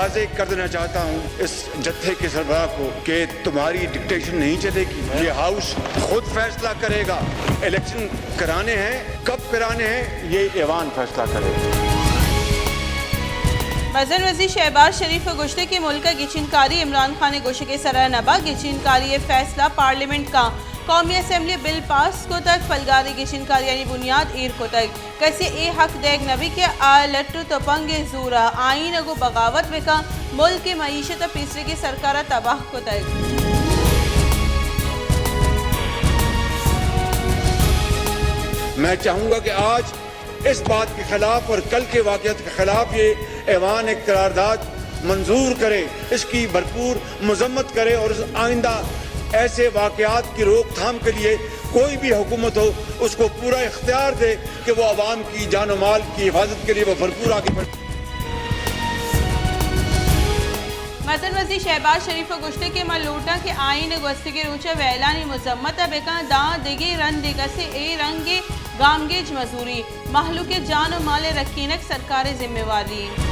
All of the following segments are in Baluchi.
واضح کر دینا چاہتا ہوں اس جتھے کے سربراہ کو کہ تمہاری ڈکٹیشن نہیں چلے گی، یہ ہاؤس خود فیصلہ کرے گا۔ الیکشن کرانے ہیں، کب کرانے ہیں، یہ ایوان فیصلہ کرے گا۔ مزن وزیر شہباز شریف ءَ گوشتگ کہ ملک ءِ گچینکاری عمران خان ءِ گوشگ ءِ سرا نہ بہ، گچینکاری ءِ فیصلہ پارلیمنٹ کاں۔ قومی اسمبلی ءَ بل پاس کتگ، پلگاری گچینکاریانی بنیاد ایر کتگ۔ کسے ءَ اے حق دئیگ نہ بیت کہ آ لٹ ءُ تپنگ ءِ زور ءَ آئین ءَ گوں بغاوت بہ کن، ملک ءِ معیشت ءَ پیسریگیں سرکار ءَ تباہ کتگ۔ میں چاہوں گا کہ آج اس بات کے خلاف اور کل کے واقعات کے خلاف یہ ایوان ایک قرارداد منظور کرے، اس کی بھرپور مذمت کرے اور آئندہ ایسے واقعات کی روک تھام کے لیے کوئی بھی حکومت ہو، اس کو پورا اختیار دے کہ وہ عوام کی جان و مال کی حفاظت کے لیے وہ بھرپور آگے بڑھے۔ مزن وزیر شہباز شریف ءَ گوشتگ کہ من لوٹاں کہ آئین ءِ گوستگیں روچ ءَ ویلانی مذمت ءَ بہ کن، داں دگہ رندے کسے اے رنگ ءِ گامگیج مہ زوریت۔ مہلوک ءِ جان ءُ مال ءِ رکینگ سرکار ءِ ذمہ واری اِنت۔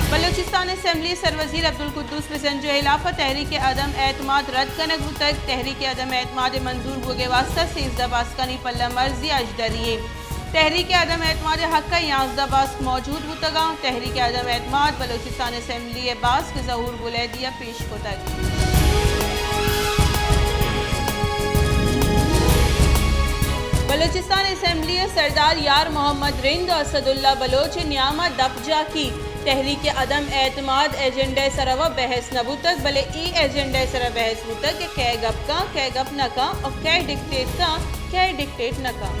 بلوچستان اسمبلی ءِ سروزیر عبدالقدوس بزنجو ءِ ہلاف ءَ تحریک عدم اعتماد رد کنگ بوتگ۔ تحریک عدم اعتماد ءِ منظور بوگ ءِ واستہ سیزدہ باسکانی پلہ مرزی اژدری اِنت۔ تحریک عدم اعتماد ءِ حق ءَ یازدہ باسک موجود بوتگ اَنت۔ تحریک عدم اعتماد بلوچستان اسمبلی ءِ باسک ظہور بلیدی ءَ پیش کتگ۔ بلوچستان اسمبلی ءِ سردار یار محمد رند ءُ اسداللہ بلوچ ءِ نیام ءَ دپ جاکی۔ تحریک عدم اعتماد ایجنڈا ءِ سرا بحث نہ بوتگ، بلے اے ایجنڈا ءِ سرا بحث بوتگ کہ کئے گپ کن، کئے گپ نہ کن ءُ کئے ڈکٹیٹ کن، کئے ڈکٹیٹ نہ کن۔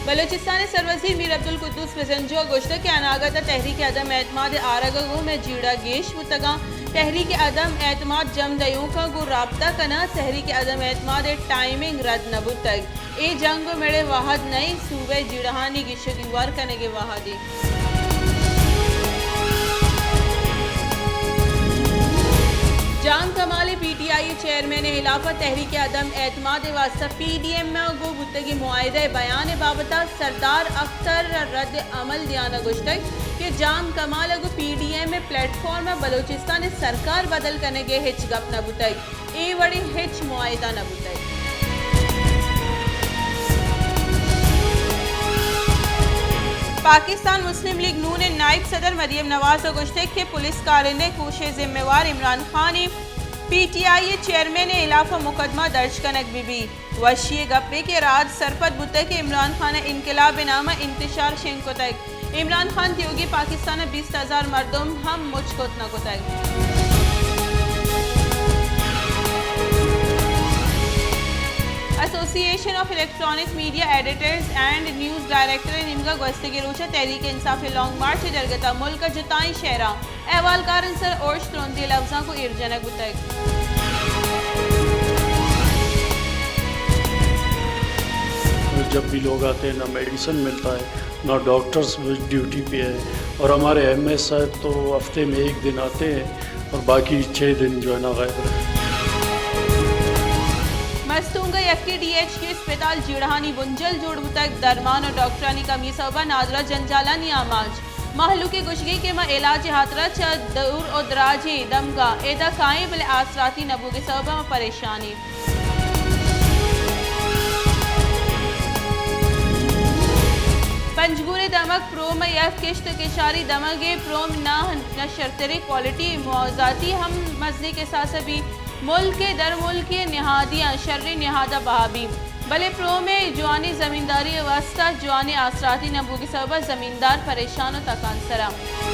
بلوچستان ءِ سروزیر میر عبدالقدوس بزنجو ءَ گوشتگ کہ اناگت ءَ تحریک عدم اعتماد ءِ آرگ ءَ گوں مئے جیڑہ گیش بوتگ اَنت۔ تحریک عدم اعتماد جم دئیوکاں گوں رابطہ کناں۔ تحریک عدم اعتماد ءِ ٹائمنگ رد نہ بوتگ۔ اے جنگ ءُ مڑ ءِ وہد نہ اِنت، صوبہ ءِ جیڑہانی گیشگ ءُ گیوار کنگ ءِ وہد اِنت۔ جام کمال ءِ پی ٹی آئی ءِ چیئرمین ءِ ہلاف ءَ تحریک عدم اعتماد ءِ واستہ پی ڈی ایم ءَ گوں بوتگیں معاہدہ ءِ بیان ءِ بابت ءَ سردار اختر ءَ رد عمل دیان ءَ گوشتگ کہ جام کمال ءَ گوں پی ڈی ایم ءِ پلیٹ فارم ءَ بلوچستان ءِ سرکار بدل کنگ ءِ ہچ گپ نہ بوتگ۔ اے وڑیں ہچ معاہدہ نہ بوتگ۔ پاکستان مسلم لیگ نون ءِ نائب صدر مریم نواز ءَ گوشتگ کہ پولیس کارندہ ءِ کوش ءِ ذمہ وار عمران خان اِنت، پی ٹی آئی ءِ چیئرمین ءِ ہلاف ءَ مقدمہ درج کنگ بہ بیت۔ وشی ءِ گپے کہ راج سرپد بوتگ کہ عمران خان ءَ انقلاب ءِ نام ءَ انتشار شنگ کتگ۔ عمران خان تیوگیں پاکستان ءَ بیست ہزار مردم ہم مچ کت نہ کتگ۔ ایسوسی ایشن of electronic media editors and news director ءِ نیمگ ءَ گوستگیں روچ ءَ تحریک انصاف ءِ لانگ مارچ ءِ درگت ءَ ملک ءِ جتائیں شہراں احوالکارانی سر ءَ اوشت ترندیں لبزانک ءَ ایر جنگ بوتگ۔ جب بھی لوگ آتے ہیں، نہ میڈیسن ملتا ہے، نہ ڈاکٹرز ڈیوٹی پہ ہے، اور ہمارے ایم ایس صاحب تو ہفتے میں ایک دن آتے ہیں اور باقی چھ دن جو ہے نا غائب رہتے ہیں۔ مستونگ ءِ یکے ڈی ایچ کیو اسپتال جیڑہانی بنجل جوڑ بوتگ، درمان ءُ ڈاکٹرانی کمی ءِ سبب ءَ نادراہ جنجالانی آماچ۔ مہلوک ءِ گوشگ اِنت کہ ما علاج ءِ ہاترا چہ دور ءُ دراجیں دمگاں ادا کائیں، بلے آسراتی نہ بوگ ءِ سبب ءَ ما پریشان ایں۔ پنجگور ءِ دمگ پروم ءِ یک کشت ءُ کشاری دمگے۔ پروم نہ، نہ شرتریں کوالٹی، موازاتی ہم مزنیں کساس ءَ بیت۔ ملک ءِ درملکی نہادیاں شریں نہاد ءَ بہا بیت۔ بلے پروم ءِ جوانیں زمینداری ءِ واستہ جوانیں آسراتی نہ بوگ ءِ سبب ءَ زمیندار پریشان ءُ تکانسر اَنت۔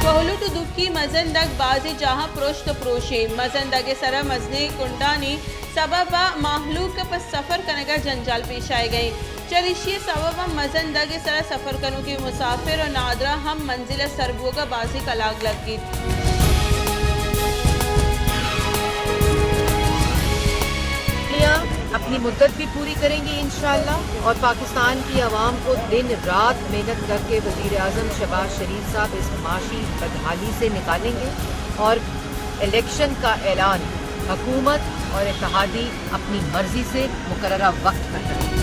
کوہلوٹ ءُ دکی مزن دگ بازیں جاہاں پرشت ءُ پروش اِنت۔ مزن دگ ءِ سرا مزنیں کنڈانی سبب ءَ مہلوک ءَ پہ سفر کنگ ءَ جنجال پیش آیگ ءَ اِنت۔ چریشی ءِ سبب ءَ مزن دگ ءِ سرا سفر کنوکیں مسافر ءُ نادراہ ہم منزل ءَ سر بوگ ءَ بازیں کلاگ لگیت۔ اپنی مدت بھی پوری کریں گے انشاءاللہ، اور پاکستان کی عوام کو دن رات محنت کر کے وزیر اعظم شہباز شریف صاحب اس معاشی بدحالی سے نکالیں گے، اور الیکشن کا اعلان حکومت اور اتحادی اپنی مرضی سے مقررہ وقت پر کریں گے۔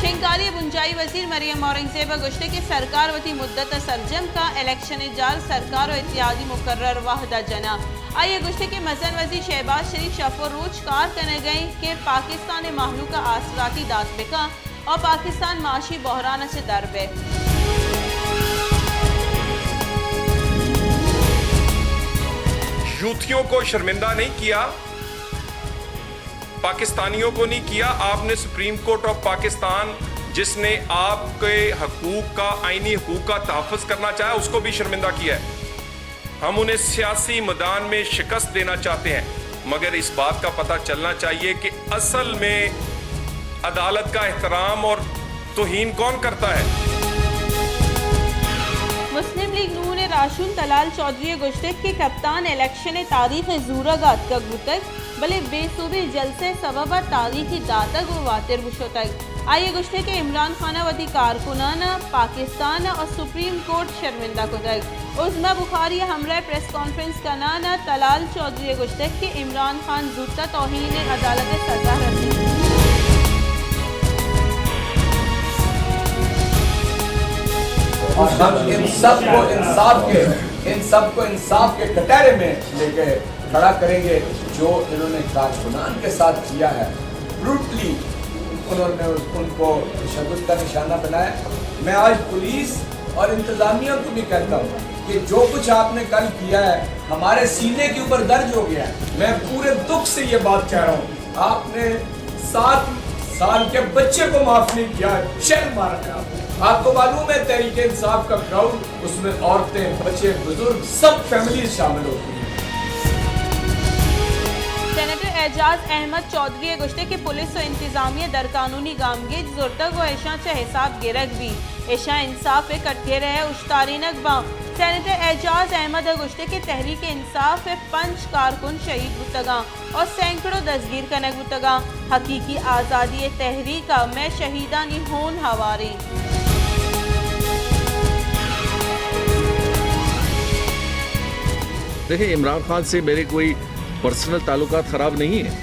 شنگھالی ءِ بنجاہی وزیر مریم اورنگزیب ءَ گوشتگ کہ سرکار وتی مدت ءَ سرجم کاں، الیکشن ءِ جار سرکار ءُ اتحادی مقرر وھد ءَ جناں۔ آئی ءَ گوشتگ کہ مزن وزیر شہباز شریف شپ ءُ روچ کار کنگ ءَ اِنت کہ پاکستان ءِ مہلوک ءَ آسراتی دات بہ کن ءُ پاکستان معاشی بحران ءَ چہ در بیت۔ یوتھیوں کو شرمندہ نہیں کیا، پاکستانیوں کو نہیں کیا، آپ نے سپریم کورٹ آف پاکستان، جس نے آپ کے حقوق کا، آئینی حقوق کا تحفظ کرنا چاہا، اس کو بھی شرمندہ کیا ہے۔ ہم انہیں سیاسی میدان میں شکست دینا چاہتے ہیں، مگر اس بات کا پتہ چلنا چاہیے کہ اصل میں عدالت کا احترام اور توہین کون کرتا ہے؟ مسلم لیگ نون ءِ راہشون طلال چوہدری ءَ گوشتگ کہ کپتان الیکشن ءِ تاریخ ءِ زورگ ءَ اتکگ بوتگ، بلے بے سوبیں جلسہ ءِ سبب ءَ تاریخی داتگ ءُ واتر بوت شتگ۔ آئی ءَ گوشتگ کہ عمران خان ءَ وتی کارکنان ءَ پاکستان ءَ سپریم کورٹ ءَ شرمندہ کتگ۔ عظمی بخاری ءِ ہمراہ ءَ پریس کانفرنس کنان ءَ طلال چوہدری ءَ گوشتگ کہ عمران خان زوت ءَ توہین عدالت ءِ سزا رسیت۔ اور ہم ان سب کو انصاف کے، ان سب کو انصاف کے کٹہرے میں لے کے کھڑا کریں گے۔ جو انہوں نے کارکنان کے ساتھ کیا ہے، بروٹلی انہوں نے ان کو تشدد کا نشانہ بنایا۔ میں آج پولیس اور انتظامیہ کو بھی کہتا ہوں کہ جو کچھ آپ نے کل کیا ہے، ہمارے سینے کے اوپر درج ہو گیا ہے۔ میں پورے دکھ سے یہ بات کہہ رہا ہوں، آپ نے سات سال کے بچے کو معاف نہیں کیا، شہر مارا ہے آپ نے۔ آپ کو معلوم ہے تحریک انصاف کا کراؤڈ، اس میں عورتیں، بچے، بزرگ، سب فیملیز شامل ہوتی ہیں۔ سینیٹر اعجاز احمد چوہدری ءَ گوشتگ کہ پولیس ءُ انتظامیہ ءَ درقانونی گامگیج زرتگ ءُ ایشاں چہ حساب گرگ بیت، ایشاں انصاف ءِ کٹہرے ءَ اوشتارینگ باں۔ سینیٹر اعجاز احمد ءَ گوشتگ کہ تحریک انصاف ءِ پنچ کارکن شہید بوتگ اَنت ءُ سینکڑوں دزگیر کنگ بوتگ اَنت۔ حقیقی آزادی ءِ تحریک ءَ مئے شہیدانی ہون ہوار اِنت۔ دیکھیں، عمران خان سے میرے کوئی پرسنل تعلقات خراب نہیں ہیں۔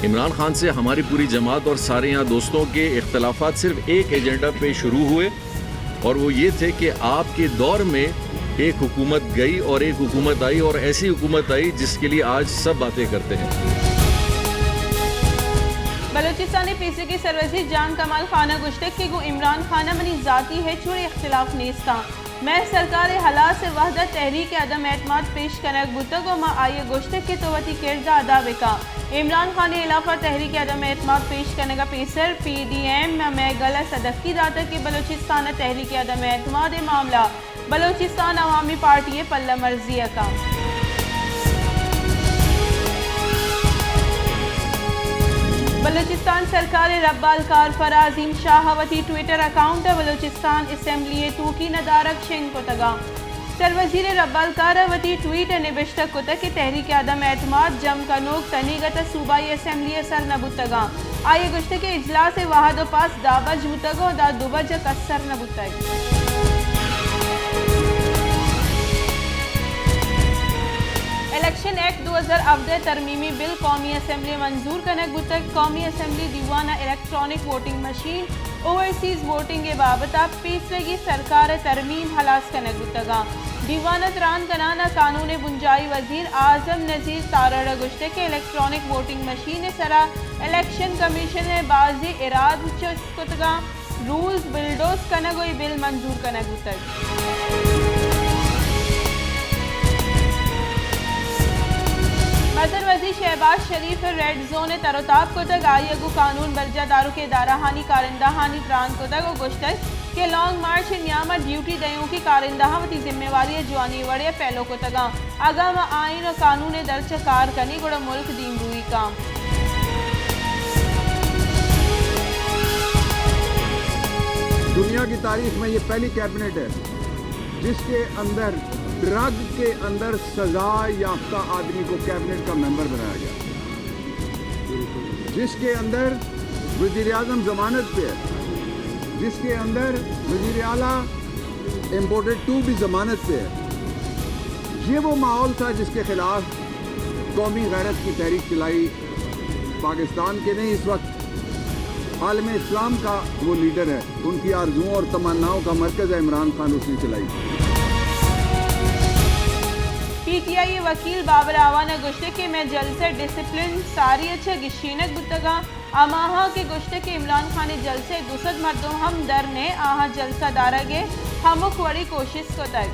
عمران خان سے ہماری پوری جماعت اور سارے یہاں دوستوں کے اختلافات صرف ایک ایجنڈا پہ شروع ہوئے، اور وہ یہ تھے کہ آپ کے دور میں ایک حکومت گئی اور ایک حکومت آئی اور ایسی حکومت آئی جس کے لیے آج سب باتیں کرتے ہیں۔ بلوچستان ءِ پیسریگیں سروزیر جان کمال خان ءَ گوشتگ کہ گوں عمران خان ءَ منی ذاتی ہچ وڑیں اختلاف نیست اَنت۔ مئے سرکار ءِ ہلاس ءِ وھد ءَ تحریک عدم اعتماد پیش کنگ بوتگ ءُ ما آئی ءَ گوشتگ کہ تو وتی کرد ءَ ادا بہ کن۔ عمران خان ءِ ہلاف ءَ تحریک عدم اعتماد پیش کنگ ءَ پیسر پی ڈی ایم ءَ مئے گل ءَ سدکی داتگ کہ بلوچستان ءَ تحریک عدم اعتماد ءِ معاملہ بلوچستان عوامی پارٹی ءِ پلہ مرزی ءَ کنت۔ بلوچستان سرکار ءِ ربالکار فرازین شاہ ءَ وتی ٹویٹر اکاؤنٹ ءَ بلوچستان اسمبلی ءِ توکی ندارگ شنگ کتگ اَنت۔ سروزیر ءِ ربالکار ءَ وتی ٹویٹ ءَ نبشتہ کتگ کہ تحریک عدم اعتماد جم کنوک تنیگت ءَ صوبائی اسمبلی ءَ سر نہ بوتگ اَنت۔ آئی ءَ گوشتگ کہ اجلاس ءِ وھد ءَ پاس دہ بج بوتگ ءُ داں دو بج ءَ کس سر نہ بوتگ۔ الیکشن ایکٹ دو ہزار ہبدہ ءِ ترمیمی بل قومی اسمبلی ءَ منظور کنگ بوتگ۔ قومی اسمبلی دیوان ءَ electronic voting machine, overseas voting ءِ بابت ءَ پیسریگیں سرکار ءِ ترمیم ہلاس کنگ بوتگ اَنت۔ دیوان ءَ تران کنان ءَ قانون ءِ بنجاہی وزیر اعظم نذیر تارڑ ءَ گوشتگ کہ الیکٹرانک ووٹنگ مشین ءِ سرا الیکشن کمیشن ءَ بازیں ایراد چست کتگ اَنت، رولز بلڈوز کنگ ءُ اے بل منظور کنگ بوتگ۔ مزن وزیر شہباز شریف ءَ ریڈ زون ءِ تر ءُ تاب کتگ، آئی ءَ گوں قانون برجاہ داروکیں ادارہانی کارندہانی تران کتگ ءُ گوشتگ کہ لانگ مارچ ءِ نیام ءَ ڈیوٹی دئیوکیں کارندہاں وتی ذمہ واری ءَ جوانیں وڑے ءَ پیلو کتگ اَنت۔ اگاں ما آئین ءُ قانون ءِ درچ ءَ کار کنیں گڑا ملک دیمروئی کنت۔ دنیا کی تاریخ میں یہ پہلی کیبنٹ ہے جس کے اندر ڈرگ کے اندر سزا یافتہ آدمی کو کیبنٹ کا ممبر بنایا گیا۔ جس کے اندر وزیر اعظم ضمانت پہ ہے، جس کے اندر وزیر اعلیٰ امپورٹڈ ٹو بھی ضمانت پہ ہے، یہ وہ ماحول تھا جس کے خلاف قومی غیرت کی تحریک چلائی۔ پاکستان کے نہیں، اس وقت عالم اسلام کا وہ لیڈر ہے۔ ان کی آرزوؤں اور تمناؤں کا مرکز ہے عمران خان، اس نے چلائی۔ پی ٹی آئی ءِ وکیل بابر اعوان ءَ گوشتگ کہ مئے جلسہ ڈسپلن ساری ءَ چہ گیشینگ بوتگ ءُ ہماہاں کہ گوشتگ کہ عمران خان ءِ جلسہ ءَ دو سد مردم ہم در نئے، آہاں جلسہ دارگ ءِ ہمک وڑیں کوشست کتگ۔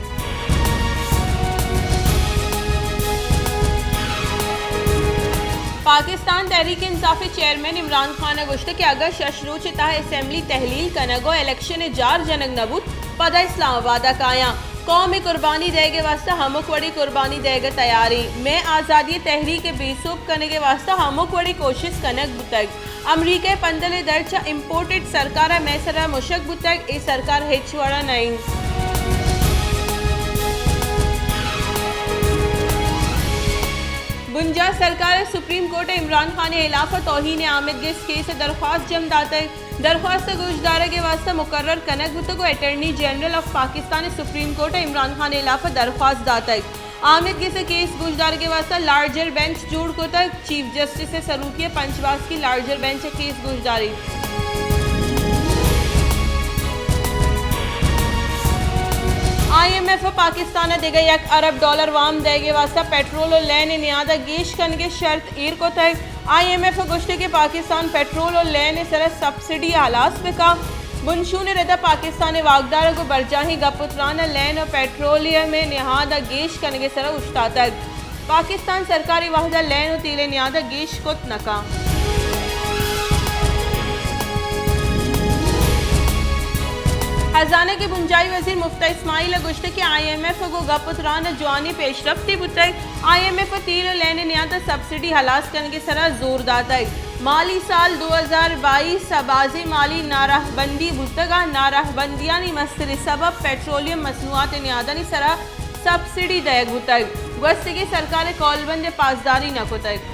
پاکستان تحریک انصاف ءِ چیئرمین عمران خان ءَ گوشتگ کہ اگاں شش روچ ءِ تہا اسمبلی تحلیل کنگ ءُ الیکشن ءِ جار جنگ نہ بوت، پدا اسلام آباد ءَ کایاں۔ قوم ءِ قربانی دئیگ ءِ واستہ ہمک وڑیں قربانی دئیگ ءَ تیار ایں۔ مئے آزادی ءِ تحریک ءِ بے سوب کنگ ءِ واستہ ہمک وڑیں کوشست کنگ بوتگ۔ امریکہ ءِ پندل ءِ در چہ امپورٹڈ سرکار ءَ مئے سرا مشگ بوتگ، اے سرکار ہچ وڑا نہ انت۔ بنجاہ سرکار ءَ سپریم کورٹ ءَ عمران خان ءِ ہلاف ءَ توہین آمید گس کیس ءِ درخواست جم داتگ۔ درخواست ءِ گوشدارگ ءِ واستہ مقرر کنگ بوتگ ءُ اٹارنی جنرل آف پاکستان ءَ سپریم کورٹ ءَ عمران خان ءِ ہلاف ءَ درخواست داتگ۔ آمید گس ءِ کیس گوشدارگ ءِ واستہ لارجر بینچ جوڑ کتگ۔ چیف جسٹس ءِ سروکی ءَ پنچ باسکی لارجر بینچ ءَ کیس گوشداریت۔ آئی ایم ایف ءَ پاکستان ءَ دگہ یک ارب ڈالر وام دئیگ ءِ واستہ پٹرول ءُ لین ءِ نیاد ءَ گیش کنگ ءِ شرط ایر کتگ۔ آئی ایم ایف ءَ گوشتگ کہ پاکستان پٹرول ءُ لین ءِ سرا سبسڈی ءَ ہلاس بکا۔ بنشون ءِ ردا پاکستان ءِ واکدار ءَ گوں برجاہیں گپ ءُ تران ءَ لین ءُ پٹرولیم ءِ نہاد ءَ گیش کنگ ءِ سرا اوشتاتگ۔ پاکستان سرکار ءِ وہد ءَ لین ءُ تیل ءِ نیاد ءَ گیش کت نہ کن۔ خزانگ ءِ بنجاہی وزیر مفتہ اسماعیل ءَ گوشتگ کہ آئی ایم ایف ءَ گوں گپ ءُ تران ءَ جوانیں پیشرفتے بوتگ۔ آئی ایم ایف ءَ تیل ءُ لین ءِ نیاد ءَ سبسڈی ہلاس کنگ ءِ سرا زور داتگ۔ مالی سال دو ہزار بائیس ءَ بازیں مالی ناراہبندی بوتگ ءُ ناراہبندیانی مستریں سبب پٹرولیم مصنوعات ءِ نیادانی سرا سبسڈی دئیگ بوتگ۔ گوستگیں سرکار ءَ قولبند ءِ پاسداری نہ کتگ۔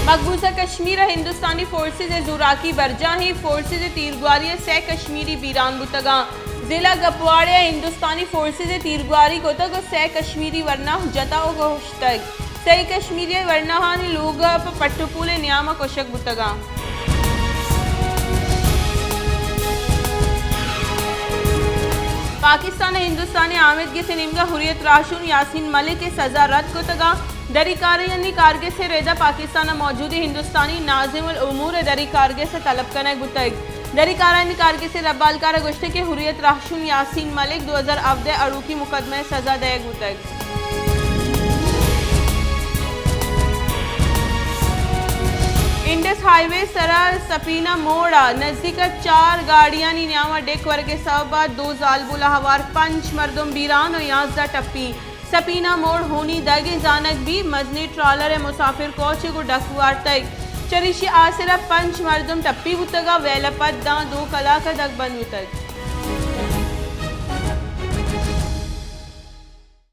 مقبوضہ کشمیر ءَ ہندوستانی فورسز ءِ زوراکی برجاہیں، فورسز ءِ تیرگواری ءَ سئے کشمیری بیران بوتگ اَنت۔ ضلع کپواڑہ ءَ ہندوستانی فورسز ءَ تیرگواری کتگ ءُ سئے کشمیری ورنا جتا ءُ کشتگ۔ سئے کشمیری ورناہانی لوگ ءَ پہ پٹ ءُ پول ءِ نیام ءَ کشگ بوتگ اَنت۔ پاکستان ءَ ہندوستان ءِ آمید گس ءِ نیمگ ءَ حریت راہشون یاسین ملک ءِ سزا رد کتگ اَنت۔ دری کارانی کارگس ءِ رد ءَ پاکستان ءَ موجودیں ہندوستانی ناظم الامور ءِ دری کارگس ءَ طلب کنگ بوتگ۔ دری کارانی کارگس ءِ ربالکار ءَ گوشتگ کہ حریت راہشون یاسین ملک دو ہزار ہبدہ ءِ اڑوکی مقدمہ ءِ سزا دئیگ بوتگ۔ انڈس ہائی وے سرا سپینا موڑ ءَ نزیک ءَ چار گاڑیانی نیام ءَ ڈیک ورگ ءِ سبب ءَ دو زالبول ءَ ہوار پنچ مردم بیران ءُ یازدہ ٹپی۔ سپینا موڑ ہونی دگ ءِ زانگ بیت، مزنیں ٹرالر ءِ مسافر کوچ ءَ گوں ڈک وارتگ۔ چریشی ءِ آسر ءَ پنچ مردم ٹپی بوتگ ءُ ویل ءَ پد داں دو کلاک ءَ دگ بند بوتگ۔